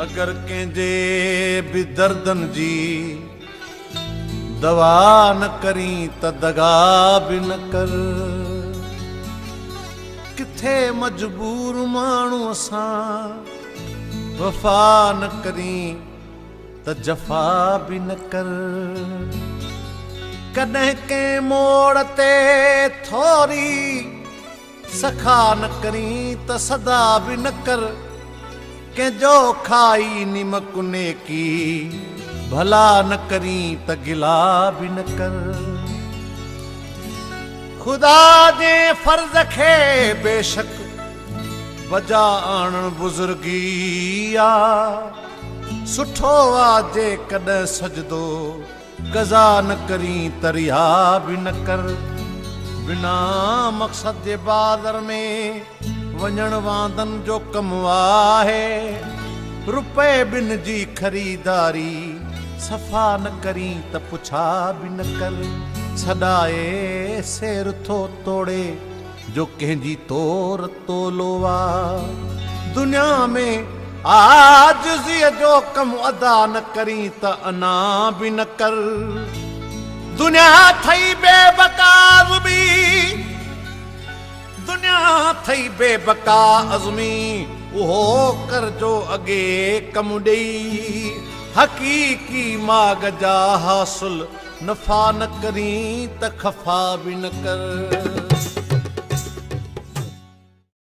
اگر ڪنهن جي به دردن جي دوا نه ڪرين ته دغا به نه ڪر. ڪٿي مجبور ماڻهوء سان وفا نه ڪرين ته جفا به نه ڪر. ڪڏهن ڪنهن موڙ تي ٿوري سخا نه ڪرين ته صدا به نه ڪر. ڪنهن جو کائي نمڪ نيڪي ڀلا نه ڪرين ته گلا به نه ڪر. خدا جي فرض کي بيشڪ بجا آڻڻ بزرگي آ. سٺو آ جيڪڏهن سجدو قضا نه ڪرين ته ريا به نه ڪر. بنا مقصد جي بازر ۾ وڃڻ واندن جو ڪم آهي. رپئي ٻن جي خريداري صفا نه ڪرين ته پڇا به نه ڪر. سڏائي سير ٿو توڙي جو ڪنهن جي تور تولو آ. دنيا ۾ عاجزيء جو ڪم ادا نه ڪرين ته انا به نه ڪر. دنيا ٿئي بي بقا عظمي، دنيا ٿئي بي بقا عظمي، اهو ڪر جو اڳي ڪم ڏئي. حقيقي ماڳ جا حاصل نفعا نه ڪرين ته خفا به نه ڪر.